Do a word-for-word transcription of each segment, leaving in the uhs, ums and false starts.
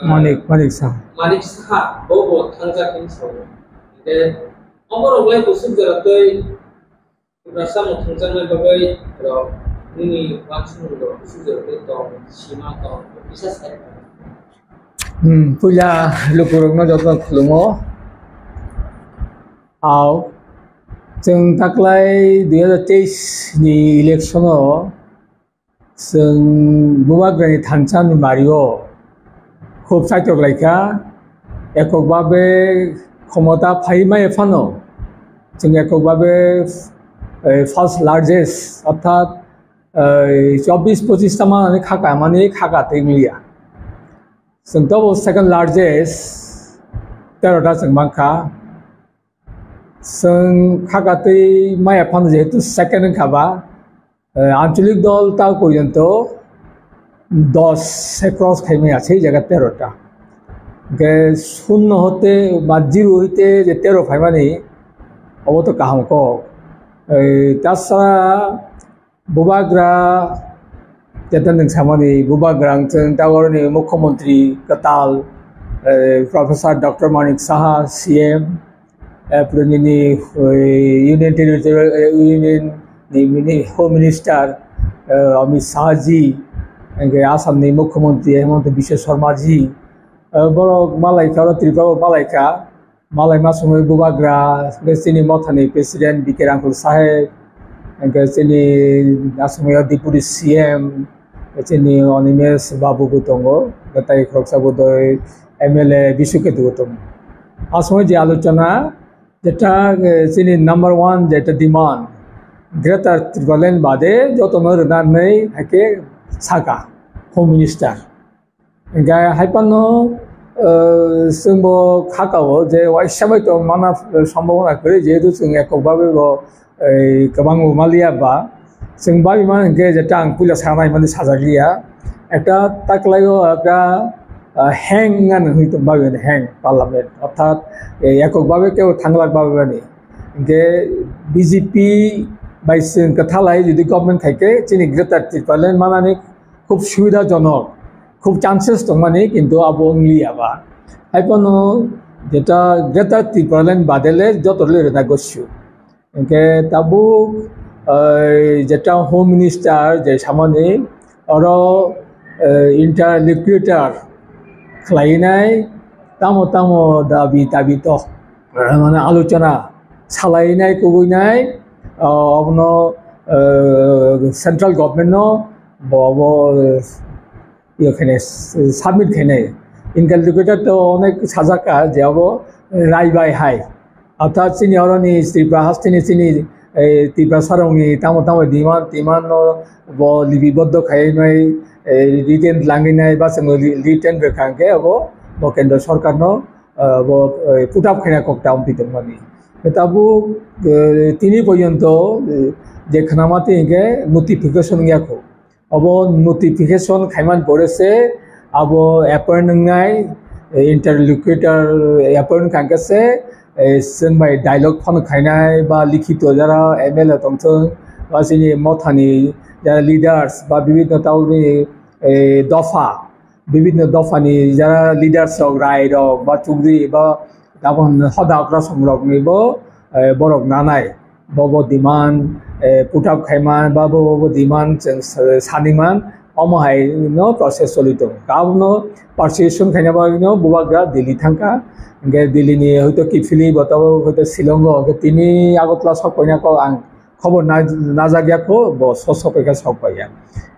Manik, Manik Saha. Manik Saha, bo bo thangjak hinwi sao. Hwnkhe oborok lai kusuk jora tei Tiprasa mung thangjaknai bagwi rok nini uansukmung rok kusuk jora tei tong, sima tong, kisa sai. Hmm, puila lukurokno jotono khulumo. Ao, chwng taklai dui hazar teis ni election o chwng Bubagrani thansa ni mario khub saitok laikha, ekok babe khomota phai maya phano chwng ekok babe, eh, first largest, orthat, eh, chobbish pochish ta manani khaka mani khaka tei wngya. Chwng tobo second largest, tero ta chwng mankha. Chwng khaka tei maya phano jehetu second wngkha ba, eh, ancholik dol ta porjonto dos se cross khai maya, sei jaga tero ta. Hwnkhe shunno hote ba zero hoite je tero phaimani, obo to kaham kok. Eh, tasara Bubagra, jeta nwng samani Bubagra wng chwng ta oroni Mukhyamantri kwtal, eh, Professor Doctor Manik Saha, C M, eh, pore nini, eh, Union Territory, eh, Union ni mini Home Minister, eh, Amit Shah ji, hwnkhe Assam ni Mukhyamantri Himanta Biswa Sarma ji, eh, borok malaikha, oro Tripura bo malaikha. Malai ma sumui Bubagra, hwnkhe chini mothani President B K Rangkhol Saheb, hwnkhe chini asumui o Deputy C M, chini Animesh Babu bo tongo, hwnkhe tei khoroksa bo doi M L A Bisu Ketu bo tongo. Asumui je alochona, jeta, eh, chini number one jeta demand, Greater Tipraland bade jotono rwna hinwi haikhe saka Home Minister. Hingke hai phano, eh, chwngbo kha kao je waisa bai tong mana, eh, sombhabona kwrwi, jehetu chwng ekok bagwi bo, eh, kwbangbo maliya ba. Chwng bagwi mano hingke je ta ang puila sana himani sajak liya. Ekta taklaio ekta, ah, hang wngmani hwnwi tong bagwi hang parliament. Orthat, eh, ekok bagwi kebo thanglak bagwi mani. Hingke B J P bai chwng kwthalai jodi government khaikhe chini Greater Tipraland manani khub subidajonok, khub chances tongmani, kintu abo wngliya ba. Hai phano jeta Greater Tipraland badele joto le rwna gosio. Hingke tabuk, eh, jeta Home Minister je samani oro, eh, interlocutor khlainai tamo tamo dabi dabi tok, eh, mane alochona salainai kubuinai, eh, abono, eh, central government no bo, bo, eh, iyo khainai, submit khainai. Interlocutor to onek sajak ka je abo rai bai hai. Orthat chini oroni Tripura hasteni chini, eh, Tiprasa rokni tamo tamo demand, demand no bo libiboddo khainai, eh, written langwi nai ba chwng li-, written rwkha hwnkhe abo bo kendra sorkar no, eh, bo, eh, put up khaina kok ta wngtwi tongmani. Tabuk, eh, tini porjonto, eh, je khwnama twi hwnkhe notification wngya kho. Obo notification khaiman pore se abo appoint wngnai, eh, interlocutor appoint kangkhe se, eh, chwng bai dialogue phano khainai ba likhito jara M L A tongthwng ba chini mothani jara leaders ba bibinno tabukni, eh, dopha, bibinno dophani jara leaders rok, rai rok ba chukri ba tabuk hoda okrasong rokni bo, eh, borok nanai. Bobo demand, eh, put up khaiman, ba bobo demand chwng sa-, saniman, omo hai no process choli tongo. Abono persuasion khaina bagwi no Bubagra Delhi thangkha. Hingke Delhi ni hoito kiphilwi bo tabuk hoito Shillong o, hingke tini Agartala sok paina kok ang khobor na-, najak ya kho, bo so sok paikha, sok paiya.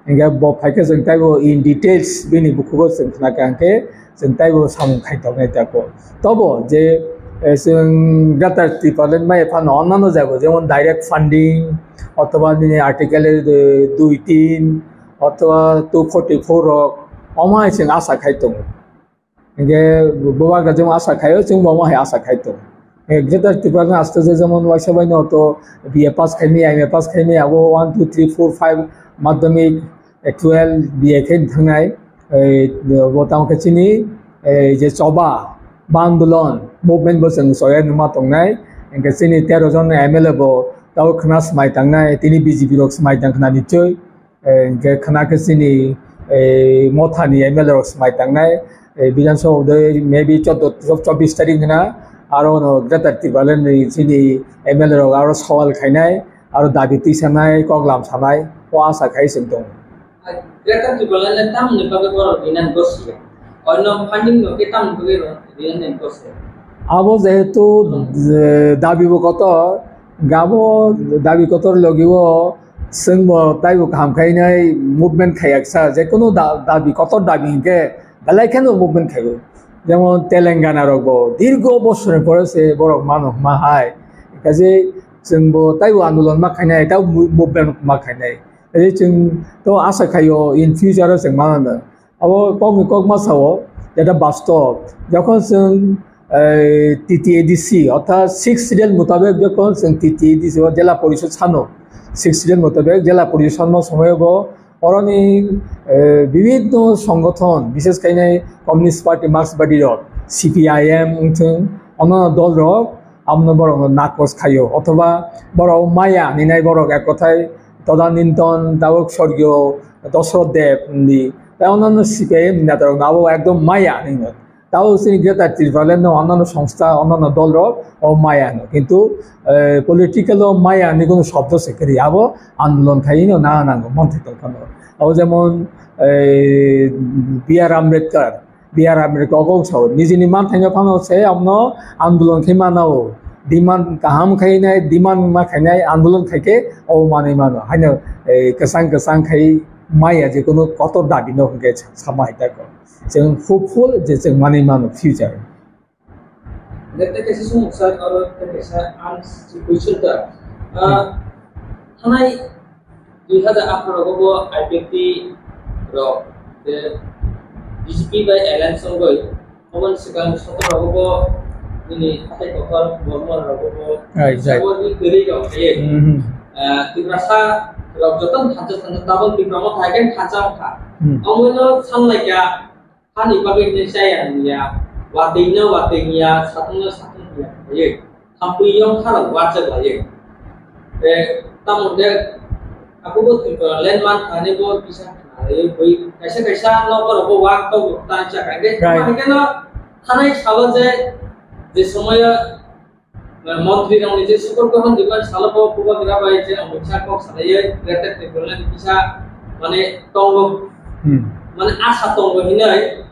Hingke bo phaikhe chwng taibo in details bini bukhugo chwng khnakha hingke chwng taibo samung khai tongnai tako. Tobo je, eh, chwng Greater Tipraland maya phano onnano jago jemon direct funding othoba nini Article, eh, dui tin othoba two forty four rok omo hai chwng asa khai tongo. Hingke Bubagra jemon asa khaio, chwngbo omo hai asa khai tongo. Eh, Greater Tipraland aste je jemon waisa bai no to B A pass khaimaya, M A pass khaimaya, abo one, two, three, four, five madhyamik, eh, twelve B A khe thangnai, eh, bo tamo khe chini, eh, je choba, ba andolon, movement bo chwng choya numa tongnai, hingke chini tero jon M L A bo tabo khna swmai tangnai, tini B J P rok swmai tang khna nichoi. Eh, hingke khna khe chini, eh, mothani M L A rok swmai tangnai, Eh, Bidhan Sabha de maybe chaudo, chobbish tarik na, aro no Greater Tipraland ni chini M L A rok aro sawal khainai, aro dabi twi sanai, kok lam sanai, o asa khai se tong. Greater Tipraland le tamni bagwi borok rinani gosi ya. Oino funding no ke tamni bagwi ro-, rinani gosi ya. Abo jehetu, eh, dabi bo kotor, gabo dabi kotor logi o, chwng bo taibo kaham khainai movement khaiyak sa, je kono da-, dabi kotor dabi hinkhe belai kheno movement khaibo. Jemon Telangana rok bo dirgo bosor ni pore se borok mano hwnma hai. Kaje chwng bo taibo andolon ma khainai, taibo mo-, movement ma khainai. Kaje chwng to asa khaio in future o chwng mano. Abo kokni kok ma sao, jeta bastob. Jokhon chwng, eh, T T A D C, orthat sixth schedule mutabek jokhon chwng T T A D C o jela porishod sano, sixth schedule mutabek jela porishod sano somoyo bo oroni, eh, bibhinno songothon, bishes khainai Communist Party, Marxbadi rok, C P I M wngthwng, onno dol rok, abono borokno nakos khaio, othoba borok maya hinwi nai borok ek kothai Todaninton, tabuk sorgiyo Dosrot Deb hinwi, tai onno C P I M ni neta rokno abo ekdom maya hinwi. Tabuk chini Greater Tipraland no onno songstha, onno dol rok o maya no, kintu, eh, political o maya ni kono shobdo se kwrwi, abo andolon khai no na nango, montri tong phano. Abo jemon, eh, B R Ambedkar, B R Ambedkar kok sao, nijini manthaino phano se abono andolon khai mano, demand kaham khainai, demand ma khainai, andolon khaikhe o manwi mano. Haino, eh, kwchang kwchang khai maya je kono kotor dabi no hwnkhe sama hai tako. Chwng hopeful je chwng manwi mano future. Tei kaisa sumuk sir, oro tei kaisa ang si question ta. Ah, thanai dui hazar atharo rogo bo I P F T rok, je B J P bai alliance wngwi, omo ni swkang sotoro rogo bo nini hatai kotor Bormon rogo bo, right, right, saboni kwrwi rok khaye. Mhm. Ah, Tiprasa rok joto thansa thansa tabok Tipra mo thai khe thansa wngkha. Hmm. Omo no sanlai kha. Hani bagwi hwnwi chaya wngya, watwino watwi wngya, sathangno sathang wngya, khaiywi thampui yong kharo wacha khlaiwi. Tei tamo de, abobo Tripura land man thani bo kisa khlaiwi, bui kaisa kaisa nokbar bo wak to tan cha kha. Right. Tamo hwnkhe no thanai salo je, je somoyo Montri rokni je shopot grohon rwmani salo bo Bubagra bai je Amit Shah kok salaiwi Greater Tipraland kisa mane tongo, hmm, mane asa tongo hinwi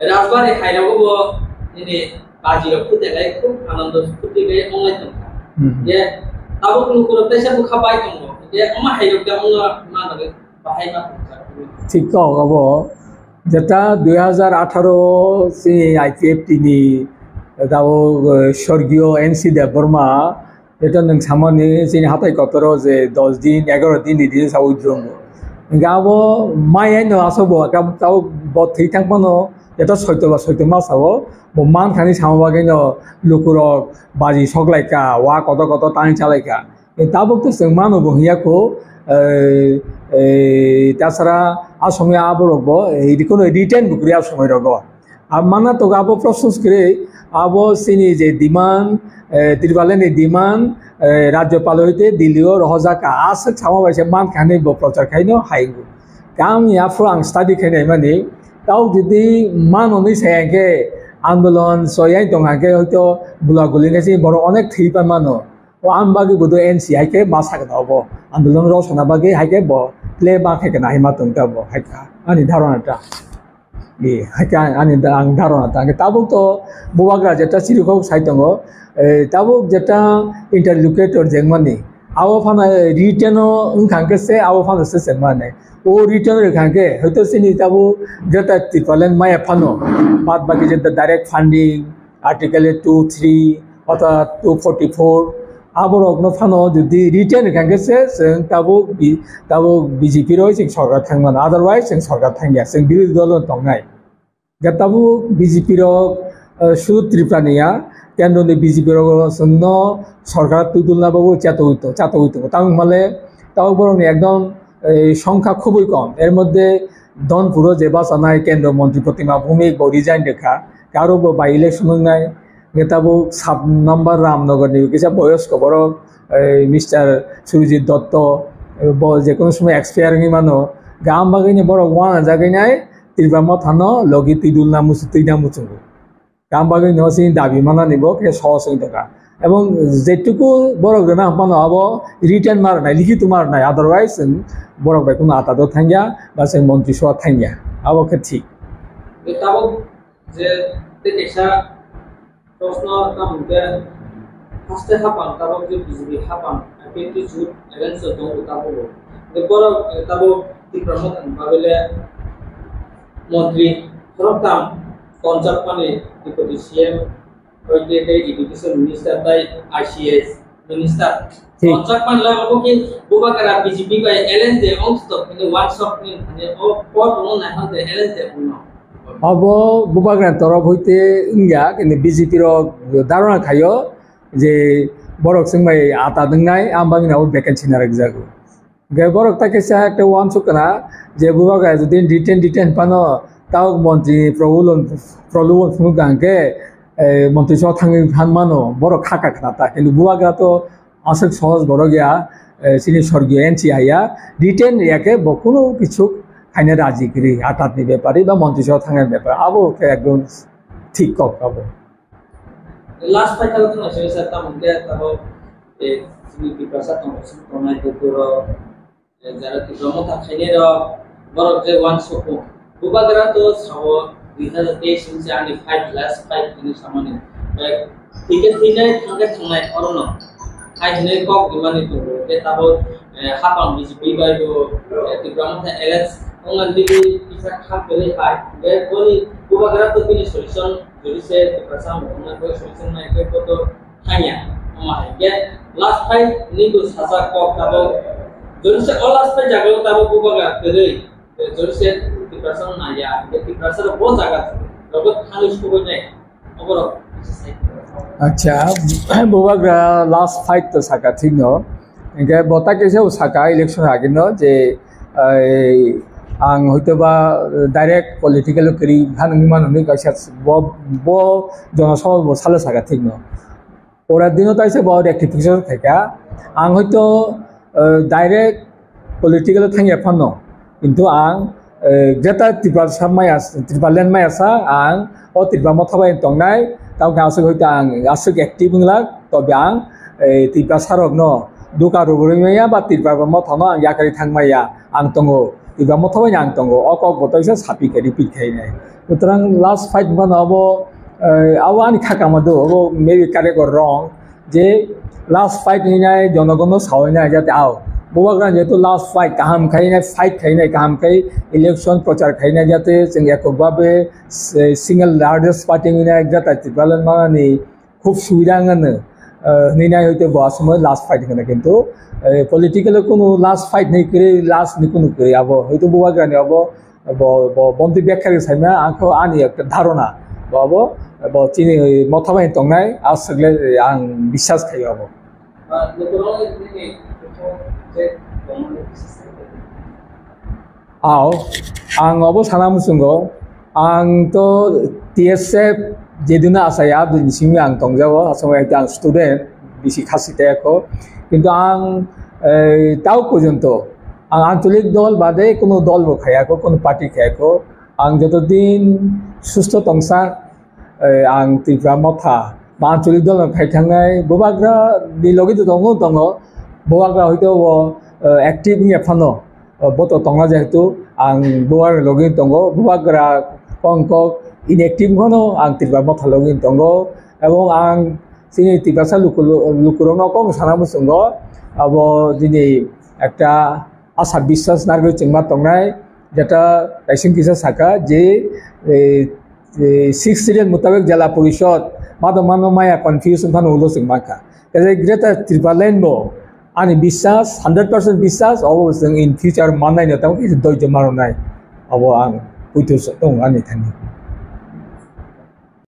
Rajbari hai rogo bo nini baji rok phuthelai khub anando phuti bai onglai tongkha. Hmm. Je tabuk lukurok teisa bwkha bai tongo, je omo hai rok da wngno manwi bahai ma tongkha. Thik kok abo. Jeta dui hazar atharo chini I P F T ni tabuk, eh, sorgiyo N C Debbarma, jeta nwng samani chini hatai kotoro je dos din, egaro din ni din sa withdraw mo. Hingke abo maya no asok bo, tabuk bo thwi thang phano jeta soito ba soito ma sao, bo man thani sama bagwi no lukurok baji sok lai kha, wa kotor kotor tani cha lai kha. Tabuk to chwng mano bo hwnyaku, eh, eh, tasara a somoi aborok bo, eh, kono return bo kwrwi a somoi rogo. A mana to abo process kwrwi, abo chini je demand, eh, Tripura ni demand, eh, Rajyapal hoite Delhi o rohorjak ka, aswk sama bai se man kha hinwi bo prochar khaino hai. Kami aphuru ang study khainai mani, tau jodi mano ni sai hwnkhe andolon soyai tong hwnkhe hoito gula guli wngkhe borok onek thwi pa mano. O ang bagwi bo do N C hai khe ma sakna obo. Andolon rok sana bagwi hai khe bo play ma khe kana hai ma tong ta bo hai kha. Ani dharana ta. E, hai khe ani, ani da-, ang dharana ta. Ang tabuk to Bubagra jeta chirikhok sai tongo. E, tabuk jeta interlocutor jengmani. Abo phano written o wngkha khe se, abo phano se se mane. O written o wngkha khe, hoito chini tabuk Greater Tipraland maya phano. Bad baki jeta direct funding, Article two three, orthat two forty-four, aborokno phano jodi written rwkha khe se chwng tabuk bi-, tabuk B J P roi chwng sorkar thang mano, otherwise chwng sorkar thang ya, chwng birodhi dolo tongnai. Ga tabuk B J P rok, eh, sud Tripura ni ya, kendro ni B J P rok chwngno sorkar twi dulna bagwi chatogwi to-, chatogwi tongo. Tamo hwnmale tabuk borokni ekdom, eh, songkha khubui kom. Er moddhe Dhonpuro je bachanai kendro montri Protima Bhowmik bo resign rwkha. Aro bo by election wngnai, hwnkhe tabuk sub number Ramnagar ni kisa boyosko borok, eh, Mister Surjit Dotto, eh, bo jekono somoi expire wngwi mano. Gam bagwi ni borok uanajagwi nai, Tripura Mothano logi twi dulna musu-, twina muchungo. Kam bagwi no sini dabi manani bo khe sohos wng tongkha. Ebong jetuku borok rwna hapmano abo written ma rwnai, likhito ma rwnai, otherwise chwng borok bai kheno ata do thangya ba chwng montri soa thangya, abo khe thik. Tabuk je tei kaisa proshno tamo hwnkhe, haste hapang tabuk je B J P hapang, I P F T jut alliance o tongo tabuk. Hwnkhe borok tabuk Tipra Mothani bagwi le montri khoroktham tonjakmani, Deputy C M, tei tei Education Minister tei I C S Minister. Thik. Tonjakmani lai abo khe Bubagra B J P bai alliance de ongstop hwnwi wansok ni thani o pot wngo naithok de alliance de wngo. Abo Bubagra torof hoite wngya, kintu B J P rok dharona khaio je borok chwng bai ata wngnai, ang bagwi abo vacancy narwkjago. Hingke borok ta kisa ekta uansuk kana je Bubagra jodi detain, detain phano tao montri ni prolobon, prolobon phunuk ka hingke, eh, montri so thangwi phan mano, borok kha ka khna ta. Kintu Bubagra to aswk sohoj borok ya, eh, chini sorgiyo N C haya, detain ya khe bo kunu kichuk khaina raji kwrwi, atat ni bepari ba montri so thangna bepari, abo khe ekdom thik kok abo. Last fight abo thangna sesa tamo khe tamo, eh, chini Tiprasa tong, tongnai dokoro, eh, jara Tipra Motha khainai rok, borok je uansukmung. Bubagra to sao dui hazar teis ni se ani fight, last fight hwnwi samani. Eh, thwikhe thwinai, thangkhe thangnai, orono hai hwnwi kok rimani tongo. Tei tabuk, eh, hapang B J P bai bo, eh, Tipra Motha alliance wngmani tei kisa kha kwrwi hai. Tei boni Bubagra to bini solution, jodi se Tiprasa wngmani bo solution nai khe bo to thangya. Omo hai khe last fight ni bo sajak kok tabuk. Jodi se o last fight jagao tabuk Bubagra kwrwi. Jodi se Tiprasa no naiya, hingke Tiprasa rok bo jaga rogo thangwi sogwi nai, oborok kisa sai. Acha, Bubagra last fight to saka thik no. Hingke bo ta kisa saka election agino je, ai, ang hoito ba direct political kwrwi phan wngwi mano hinwi kaisa bo, bo jonosabha bo salo saka thik no. Pora dino taisa bo rectification khaikha. Ang hoito, eh, direct political thangya phano, kintu ang, eh, Greater Tiprasa maya, Tipraland maya sa ang o Tipra Motha bai tongnai, tamokhe aswk hoito ang aswk active wnglak, tobe ang, eh, Tiprasa rokno duka rwgwi maya ba Tipra Motha no ang yakarwi thang maya. Ang tongo, Tipra Motha bai ang tongo, o kok bo toisa sapi khe repeat khainai. Sutrang last fight bono abo, eh, abo ani khakama do, abo maybe correct or wrong, je last fight hinai jonogono sawi nai jate ao. Bubagra jehetu last fight kaham khainai, fight khainai kaham khai, election prochar khainai jate chwng ekok babe, eh, single largest party hinai jata Tipraland manani khub subida wngano, eh, hinwi nai hoite bo aswk last fight hwnkhe, kintu, eh, political o kunu last fight ni kwrwi, last ni kunu kwrwi abo hoite Bubagra ni abo bo, bo, bontwi bekha rwi saima ang kho ani ekta dharona bo abo bo chini Motha bai tongnai aswk le ang biswas khaio abo. Ao, ang obo sana muchungo, ang to T S F jedino asai, aboni simi ang tongjago, asai ang student, bisi khasi tei ako. Kintu ang, eh, tao porjonto, ang ancholik dol bade kono dol bo khayako, kono party khayako. Ang joto din susto tongsa, eh, ang Tipra Motha, ba ancholik dol khai thangnai, Bubagra ni logi to tongo, tongo, Bubagra hoito bo, eh, active wngya phano, eh, bo to tongna jehetu, ang Bubagra ni logi tongo, Bubagra kong kok inactive phano ang Tipra Motha logi tongo, ebong ang chini Tiprasa luku-, lukurokno kok sana muchungo, abo jini ekta asa biswas narwgwi chwngma tongnai, jeta kaising kisa saka je, eh, eh, six schedule mutabek jela porishod mado mano maya confuse wngphano ulo chwng mankha. Kaisa Greater Tipraland bo ani biswas, hundred percent biswas, obo chwng in future mannai no tamo kisa doijo maronai, obo ang puitu tong ani thani.